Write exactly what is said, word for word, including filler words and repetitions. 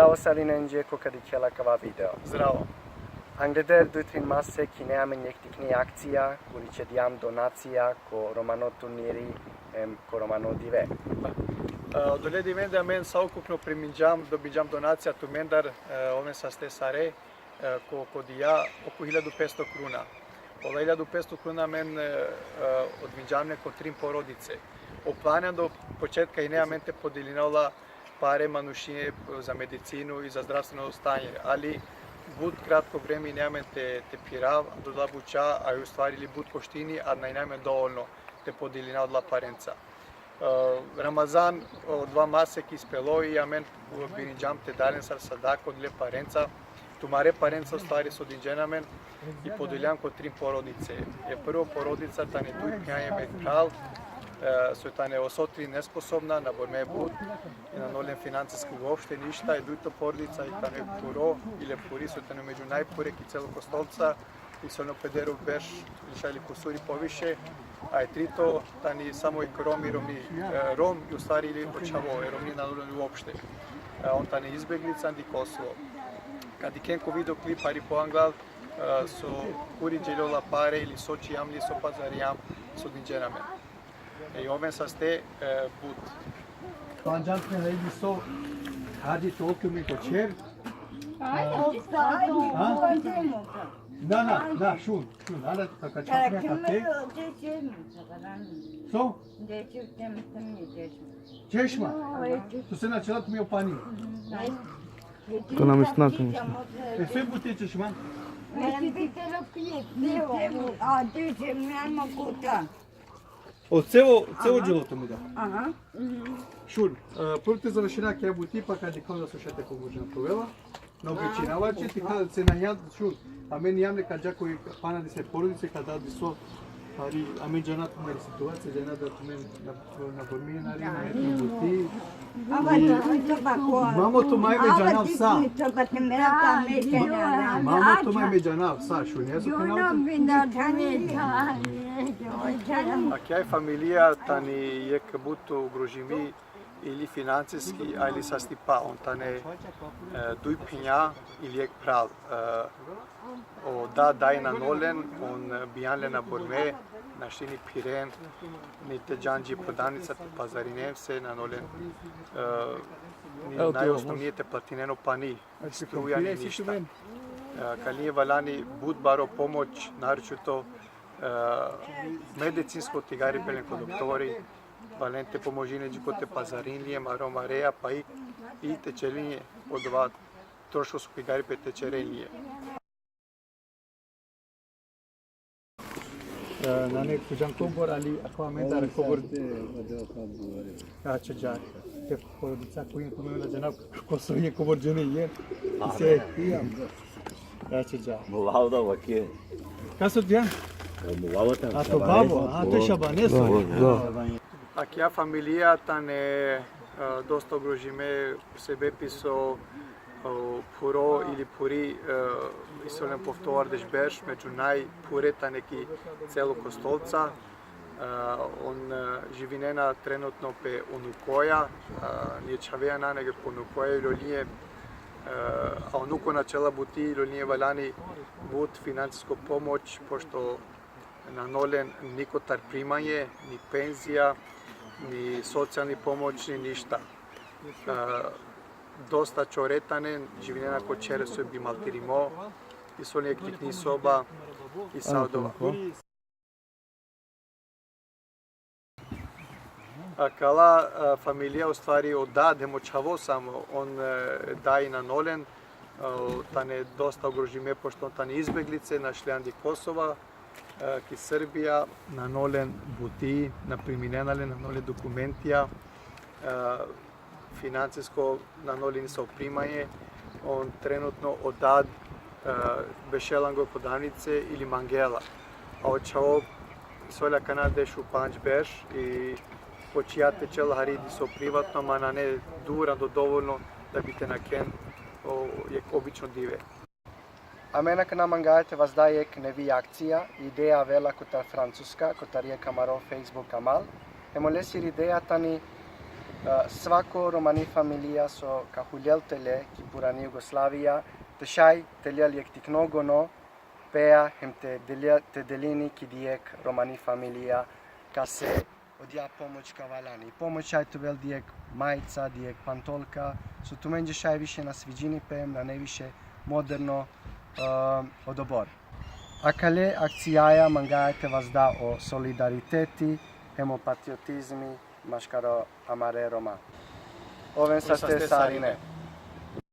Zdravo sarinenđe, ko ka dikhela kava video. Zdravo. Angleder duj trin masek ine amen jekh tikni akcija, kuri čedijam donacija ko romano turniri em ko romano dive. E, odole divende amen saukupno priminđam, dobinđam donacija tumendar, e, oven saste sare, e, ko, ko dija oko hiljadu petsto kruna. Ola hiljadu petsto kruna amen, e, e, odvinđam le ko trin porodice. O plan do početka ine amen te podelina ola pare manušinđe za medicinu i za zdravstveno stanje, ali but kratko vreme ine amen te, te phirav, odola buća, a u stvari ili but koštini, a na ine amen dovolno te podelina odola parenca. E, Ramazan, o, dva masek ispelo i amen birinđam te dal len sar sadaka odole parenca. Tumare parenca u stvari so dinđen amen i podelinđam ko trin porodice. E prvo porodica tane duj phinja em jekh phral, e, so tane o sotri nesposobna, naborme but, i nane len finansiski uopšte ništa, e dujto porodica i tane phuro, ili phuri so tane među najphure ki celo Kostolca, i so tane pedero berš, ili šaj ili kusuri poviše, a e trito tani samo jekh Rom i romni, e, Rom i u stvari ili o čhavo, e romni nane len uopšte. E, on tane izbeglica andi Kosovo. Ka dikhen ko video klip hari poanglal, e, so kuri đeljola pare ili so čhijam ili so pazarijam, so dinđen amen. E, i oven saste, e, but. Panđam te na ili so, hadi to tu mi ko čer. Ha? Na, na, na, šun, šun, ala, ka, ka čhapne ka te. So? Češma. Tu se načela tu mi o pani. To nam je snaga, mislim. E, sve bute češma? O celo, celo đelo to mi da. Aha. Šun, e, prvo te završina kja buti, pa ka dikha da so šaj te pomožina te ovela. Na običinava će ti, ka se na jad, šun, amen jam le ka dža koj pana dise porodice, ka da diso, ali amen džana tumen situacija, džana da tumen na, na bormije na rina, na buti. Mamo, to maj me džanav sa. Mamo, to maj me džanav sa, šun, jesu kanal. A kja familija tani jekh but ugrožimi ili finansiski, a ili sastipa, on tane, e, duj phinja ili jekh phral. E, o da, daj nane len, on, e, bijan len na borme, našti ni phiren, ni te džan dži prodavnica te pazarinen se, nane len, e, ni najosnovnije te platinen o pani, struja, ni ništa. E, ka len valjani but baro pomoć, naročito, e, medicinsko, te igari pe len ko doktori, valjani te pomožini dži ko te pazarini len, maro mareja, pa i, i te čerini len odova troško so ka igari pe te čeren len. E, nane ko džan kobor, ali ako amendar kobor. Ača, dža. Te porodica ko ine, ko me na džana ko so ine, kobor džene ine. Ise. Ača, dža. Mulao da vake. Kaso dijan? Mulao ta. A to babo, a to Šabaneso. Da, da. Akija familija tane, e, dosta ugrožime, sebepi so, o, phuro ili phuri, e, isi len po oftovardeš berš, među najphure tane ki celo Kostolca. E, on, e, živinena trenutno pe unukoja, e, ni čhavea nane, nego pe unukoja, i olenđe, e, a unuko načela buti, i olenđe valjani but finansisko pomoć, pošto nane len nikotar primanje, ni penzija, ni socijalni pomoć, ni ništa. E, dosta čore tane, živinena ko čher so bi maltirimo, i so len jekh tikni soba, i sa odova. Akala, e, familija, u stvari, o dad hem o čhavo samo, on, e, daj nane len, e, tane dosta ugrožime, pošto on tane izbeglice, našle andi Kosova, e, ki Srbija, nane len buti, na priminena len, nane len dokumentija, e, finansisko, nane len nisav primanje, on trenutno o dad, e, bešela anglo prodavnice ili mangela. A o čhavo isi len akana dešupandž berš i počija te čhela hari diso privatno, ma nane dur ando dovolno da bi te nakhen o, jekh obično dive. Amen akana mangaja te vazda jekh nevi akcija, ideja avela kotar Francuska, kotar jekh amaro Facebook kanal. Hem olesiri ideja tani E, svako romani familija so ka hulel tele ki purani Jugoslavija, te šaj te lel jekh tikno gono, pea hem te delja-, te delini ki dijekh romani familija, kase odija pomoć ka valjani. Pomoć šaj te ovel dijekh majca, dijekh pantolka, so tumenđe šaj više na sviđini pe, nane više moderno, e, odobor. Akale akcijaja mangaja te vazda o solidariteti hem o patriotizmi maškaro amare Roma. Oven saste sarine.